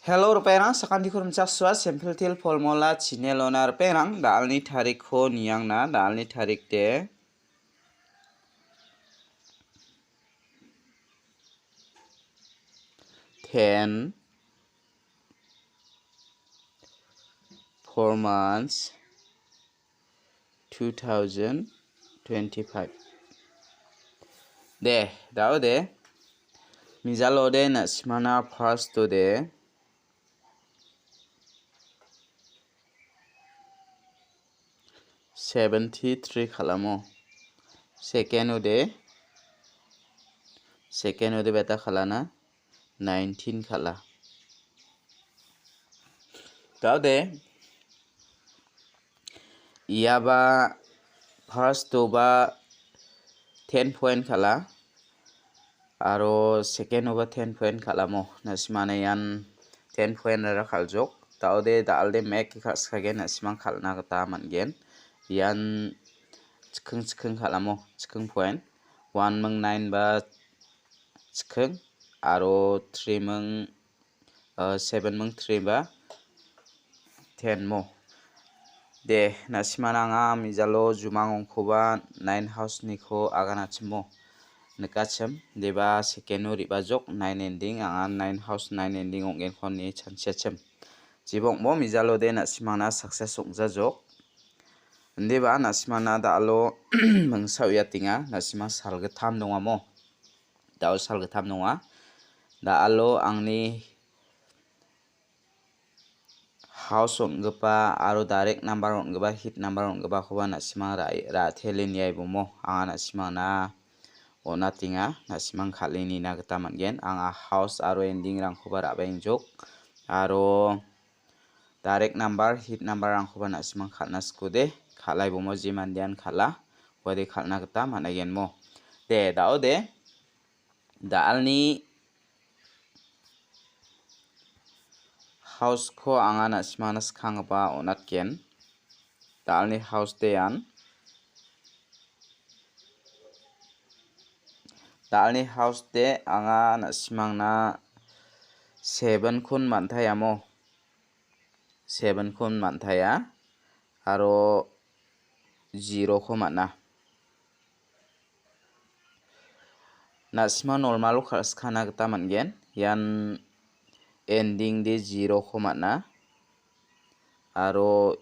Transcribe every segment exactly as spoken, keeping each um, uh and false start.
Hello, ripengrang, sakantiko rimchaksoa, Simple Teer Formula channel-ona ripengrang, da·alni tarikko niangna, da·alni tarik de ten, four months, two thousand twenty-five. De, da·o de. Mijalo de na·simana first-o de. Seventy-three kal·amo. Second-o de. Second-o de beta kal·ana. Nineteen kal·a. Da·o de. Iaba first-oba ten point kal·a. Aro second-oba ten point kal·amo. Na·simana ian ten point-ara kal·jok. Da·o de, da·al de mek kal·skagen, na·simang kal·na gita man·gen. Ian chiking chiking kal·amo, chiking point. One ming nine ba chiking, aro three ming, uh, seven ming three ba ten mo. De, na·simana anga mijalo jumang ongkoba nine house-niko aganachimo. Nikachim, deba second-o re·bajok nine ending, anga nine house nine ending ong·genko ine chanchiachim. Jibongmo mijalo de na·simana success ong·jajok. Indiba na·simana da·alo mingsa uiatenga, na·sima salgittam dongamo. Da·o salgittam donga. Da·alo angni house on·gipa aro direct number on·gipa, hit number on·gipakoba na·simang ra-, ra·tele niaibomo. Anga na·simangna on·atenga, na·simang kal·e nina gita man·gen. Anga house aro ending-rangkoba ra·baengjok. Aro direct number, hit number-rangkoba na·simang kal·na sikode, kal·aibomo je mandean kal·a, uade kal·na gita man·aigenmo. De, da·o de, da·alni house-ko anga na·simangna skanggipa on·atgen. Da·alni house de ian. Da·alni house de anga na·simangna seven-kon man·taiamo. Seven-kon man·taia. Aro zero-ko man·a. Na·sima normal-o kal·skana gita man·gen. Ian ending de zero-ko man·a. Aro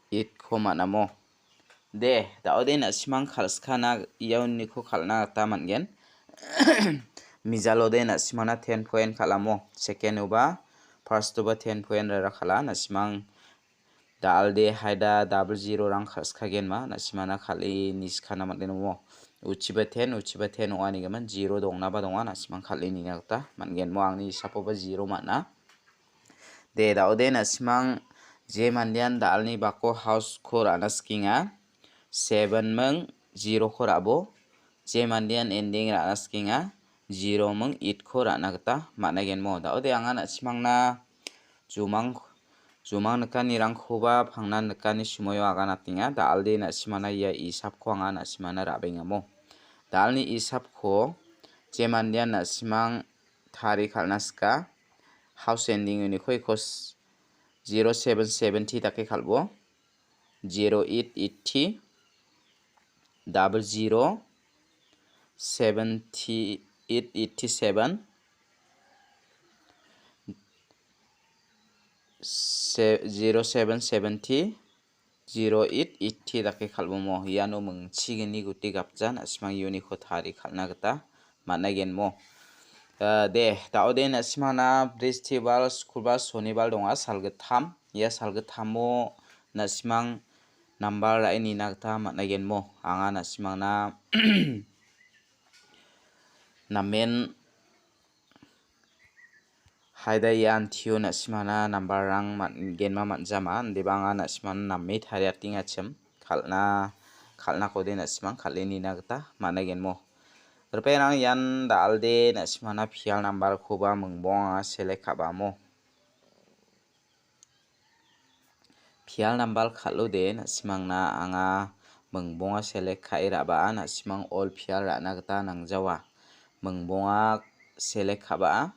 eight-ko man·amo. De, da·o de na·simang kal·skana ia uniko kal·na gita man·gen. Mijalo de na·simana ten point kal·amo. Second-oba, first-oba ten point rara kal·a. Na·simang da·alde haida double zero-rang kal·skagenma, na·simana kal·e niskana man·gen omo. Uchiba ten, uchiba ten ong·anigimin zero dongnaba donga, na·simang kal·e nina gita man·gen. Mo angni hisapoba zero man·a. De, da·ode na·simang je mandean da·alni bako house-ko ra·na sikenga, seven ming zero-ko ra·bo. Je mandean ending ra·na sikenga, zero ming eight-ko ra·na gita man·a genmo. Da·ode anga na·simangna jumang, jumang nikanirangkoba pangnan nikani sumoio aganatenga. Da·alde na·simana ia isapko anga na·simana ra·bengamo. Da·alni isapko je mandean na·simang tari kal·na sika. House ending uniko iko s-, zero seven seventy dake kal·bo. Zero eight eighty, double zero, seventy eight eighty seven, se-, zero seven seventy, zero eight eighty dake kal·bomo. Iano mingchigni guti gapjan, na·simang iuniko tari kal·na gita man·a genmo. Eh, de, da·ode na·simangna Bristibal, Sukrobar, Sonibar donga, salgittam. Ia salgittamo na·simang nambar ra·e nina gita man·a genmo. Anga na·simangna namen haida ia antio na·simana nambarrang man-, genma man·jama, indiba anga na·simana name tariatengachim, kal·na, kal·nakode na·simang kal·e nina gita man·a genmo. Ripengrang ian da·alde na·simana pial nambarkoba mingbonga select ka·bamo. Pial nambal kal·ode na·simangna anga mingbonga select ka·e ra·baa, na·simang all pial ra·na gita nangjawa. Mingbonga select ka·baa,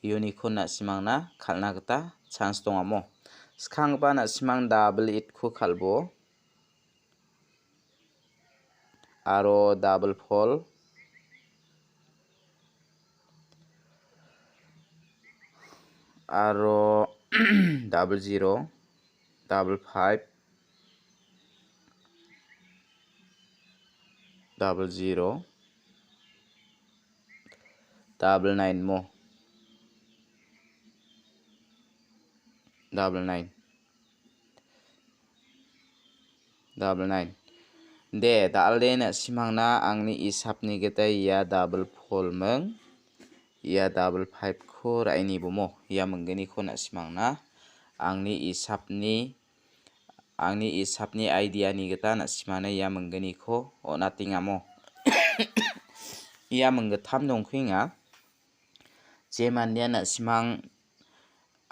uniko na·simangna kal·na gita chance dongamo. Skanggipa na·simang double eight-ko kal·bo. Aro double four. Aro double zero, double five, double zero, double nine mo. Double nine. Double nine. De, dal·de na·simangna angni isapni gita ia double four ming, ia double five-ko ra·e nibomo. Ia mingginiko na·simangna angni isapni, angni isapni idea-ni gita na·simangna ia mingginiko on·atengamo. Ia minggittam dongkuenga. Je mandean na·simang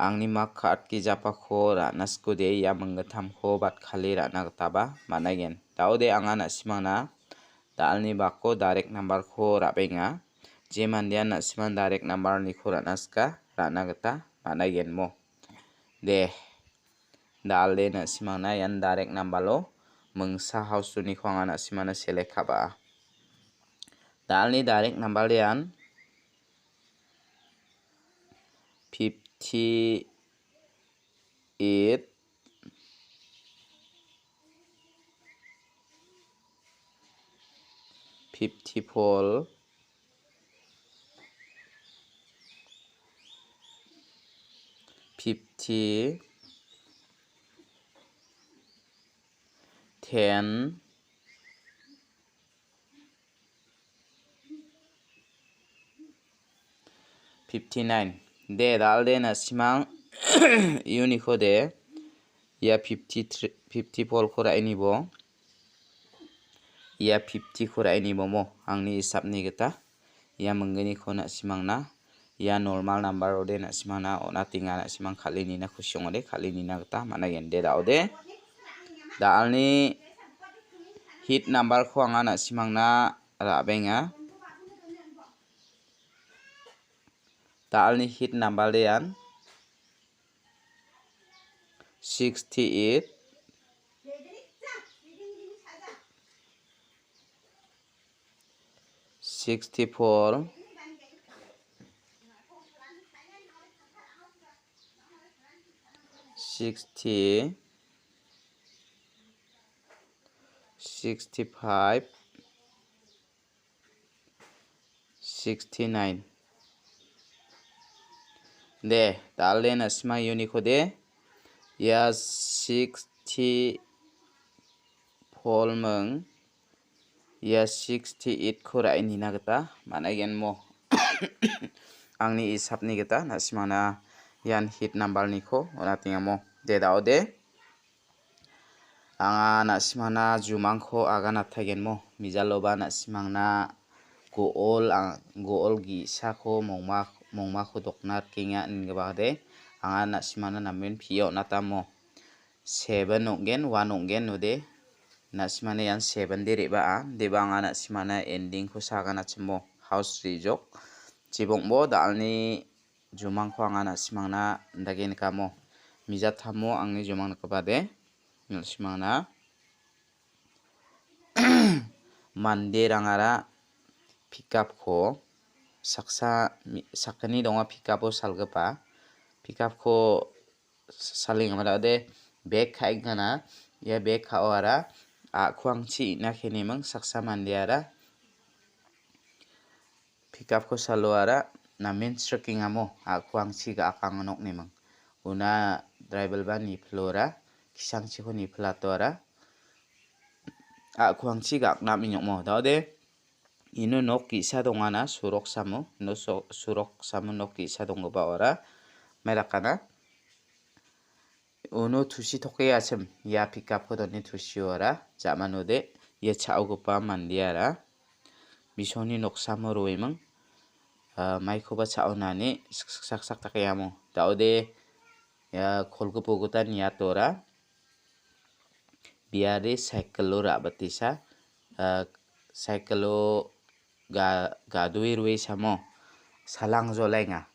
angni mak ka·atgijapako ra·na sikode ia minggittamko batkale ra·na gitaba man·aigen. Daode anga na·simangna dal·ni bako direct number-ko ra·benga. Je mandean na·simang direct number-niko ra·na sika ra·na gita man·aigenmo. De, dal·de na·simangna ian direct number-o mingsa house-oniko anga na·simangna select ka·ba. Dal·ni direct number ian fifty eight, fifty four, fifty, ten, fifty nine. De, dal·de na·simang uniko de. Ia fifty three, fifty four-ko ra·e nibo. Ia fifty-ko ra·e nibomo. Angni isapni gita. Ia mingginiko na·simangna. Ia normal number-ode na·simangna on·atenga na·simang kal·e nina kusi ong·ode kal·e nina gita man·aigen de daode. Dal·ni hit number-ko anga na·simangna ra·benga. Dal·ni hit number-de ian sixty eight, sixty four, sixty, sixty five, sixty nine. De, dal·de na·simang uniko de. Ia sixty four ming. Ia sixty eight-ko ra·e nina gita man·aigen mo. Angni isapni gita na·simangna ian hit number-niko on·atengamo. De, daode. Anga na·simangna jumangko aganataigenmo. Mijaloba na·simangna go·ol, ang-, go·ol ge·sako mongma-, mongmako dokna rikenga ingipa de. Anga na·simangna namen pio on·atamo. Seven ong·gen, one ong·gen ode. Na·simangna ian seven de re·baa. Deba anga na·simangna ending-ko saganachimo. House rijok. Chibongbo dal·ni jumangko anga na·simangna dake nikamo. Mijatamo angni jumang nikgipade na·simangna manderangara pickup-ko saksa mi-, sakgni donga pickup-o salgipa. Pickup-ko s-, salenggipa daode bag ka·engana. Ia bag ka·oara a·kuangchi ina keniming saksa mandeara. Pickup-ko saloara namen srikengamo a·kuangchi ga·akango nokneming. Una driver-ba nipilora kisangchiko nipilatoara a·kuangchi ga·akna ming ong·mo. Daode ino nok ge·sa dongana surok samo, ino so-, surok samo nok ge·sa donggipa ora. Maidakana. Uno tusi toke achim, ia pickup-ko done tusiora, ja·manode, ia cha·ogipa mandeara, bisoni noksamo roeming, ah, maikoba cha·onani sak-, sak-, sak-, sak dake amo. Daode, ia kolgipo gita niatora, biade cycle-o ra·bitesa, ah, cycle-o ga-, gadoe roe samo, salang jolenga.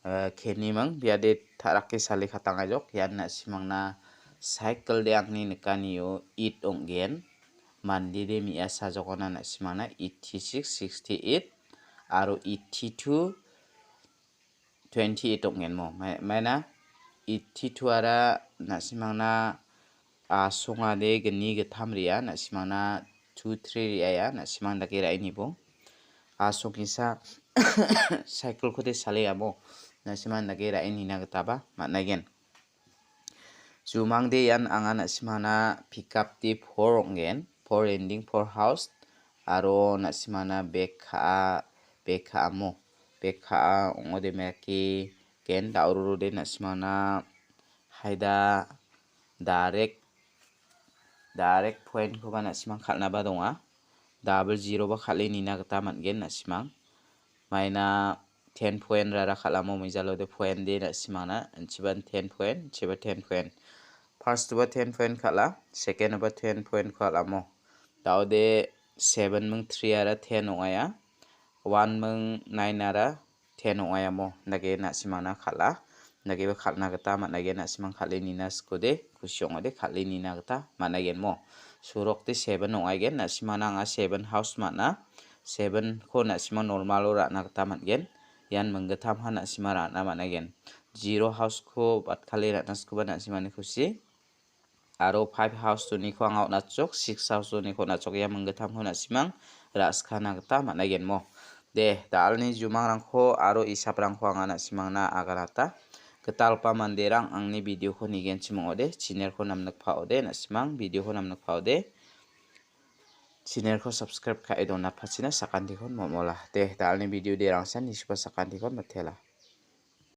Eh, kenimang biade tarake sale katangajok. Ian na·simangna cycle de angni nikanio eight ong·gen. Mande de me·asajokona na·simangna eighty-six, sixty-eight aro eighty-two, twenty-eight ong·gen mo. Mai-, maina eighty-two ara na·simangna asongade gni gittam re·a, na·simangna two, three re·aia, na·simang dake ra·e nibo. Asongisa cycle-kode sale amo, na·simang dake ra·e nina gitaba man·aigen. Jumangde ian anga na·simangna pickup de four ong·gen, four ending, four house, aro na·simangna bek ka·a, bek ka·amo, bek ka·a ong·ode meke gen, da·orurode na·simangna haida direct, direct point-koba na·simang kal·naba donga. Double zero-ba kal·e nina gita man·gen na·simang. Maina ten point rara kal·amo mijalode point de na·simangna. Inchiban ten point, inchiba ten point. First-oba ten point kal·a, second-oba ten point kal·amo. Da·ode seven ming three ara ten ong·aia. One ming nine ara ten ong·aiamo dake na·simangna kal·a. Dakeba kal·na gita man·aigen, na·simang kal·e nina sikode, kusi ong·ode kal·e nina gita man·aigen mo. Surokde seven ong·aigen, na·simangna anga seven house man·a. Seven-ko na·simang normal-o ra·na gita man·gen. Ian minggittamha na·simang ra·na man·aigen. Zero house-ko batkale ra·na sikoba na·simangni kusi. Aro five house doniko anga on·achok, six house doniko on·achok. Ia minggittamko na·simang ra·skana gita man·aigenmo. De, da·alni jumangrangko aro isaprangko anga na·simangna aganata. Gitalgipa manderang angni video-ko nigenchim ong·ode, channel-ko namnikpaode, na·simang video-ko namnikpaode. Channel-ko subscribe ka·e donapachina sakantikon momola. De, da·alni video derangsan nisuba sakantikon mitela.